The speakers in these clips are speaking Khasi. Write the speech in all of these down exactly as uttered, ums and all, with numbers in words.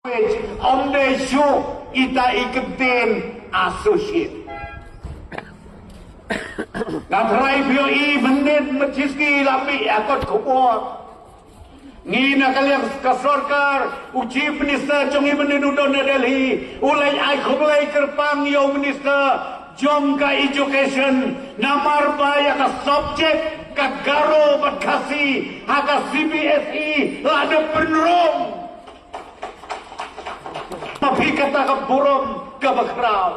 Ym dei shuh ita i kyntien associate. Nga trai phi ïohi mynnin mynta sngi la mih ïa kot khubor. Ngi na ka liang ka sorkar, u Chief Minister jong ngi mynnin u don na Delhi, u leit ai khublei kyrpang ïa u Minister jong ka Education namar ba ïa ka subject ka Garo bad Khasi ha ka C B S E la dep pynrung. Ma phi kata ka burom kaba khraw.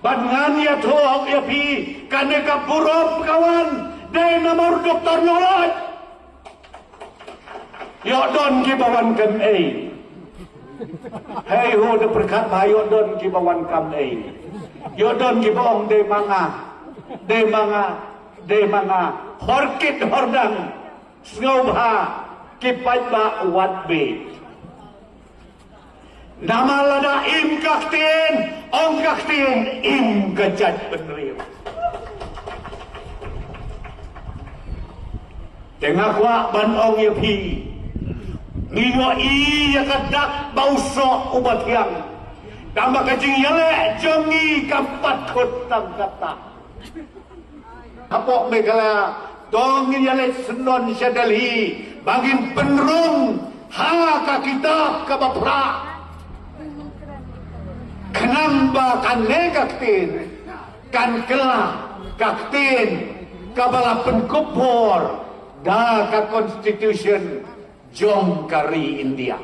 Bad ngan ïathuh ïa phi, kane ka burom ka wan dei namar u Doctor Nonglait. Ïoh don kiba wan kam ei. Hei ho, da pyrkhat ba ïoh don kiba wan kam ei. Ïoh don kiba ong dei ma nga, dei ma nga, dei ma nga. Hor kit hor dang. Sngewbha ki paidbah wat beit. Namar lada im ka ktien, ong ka ktien, im ka jaitbynriew. Te nga kwah ban ong ïa phi, ngi ïohi ïa ka dak ba u soh uba thiang. Tangba ka jingïaleh jong ngi kam pat khot tang kata. Hapoh Meghalaya, to ngin ïaleit syndon sha Delhi ba ngin pynrung ha ka kitab kaba phra. Khnang ba kane ka ktien kan kylla ka ktien kaba la pynkupbor da ka constitution jong ka ri India.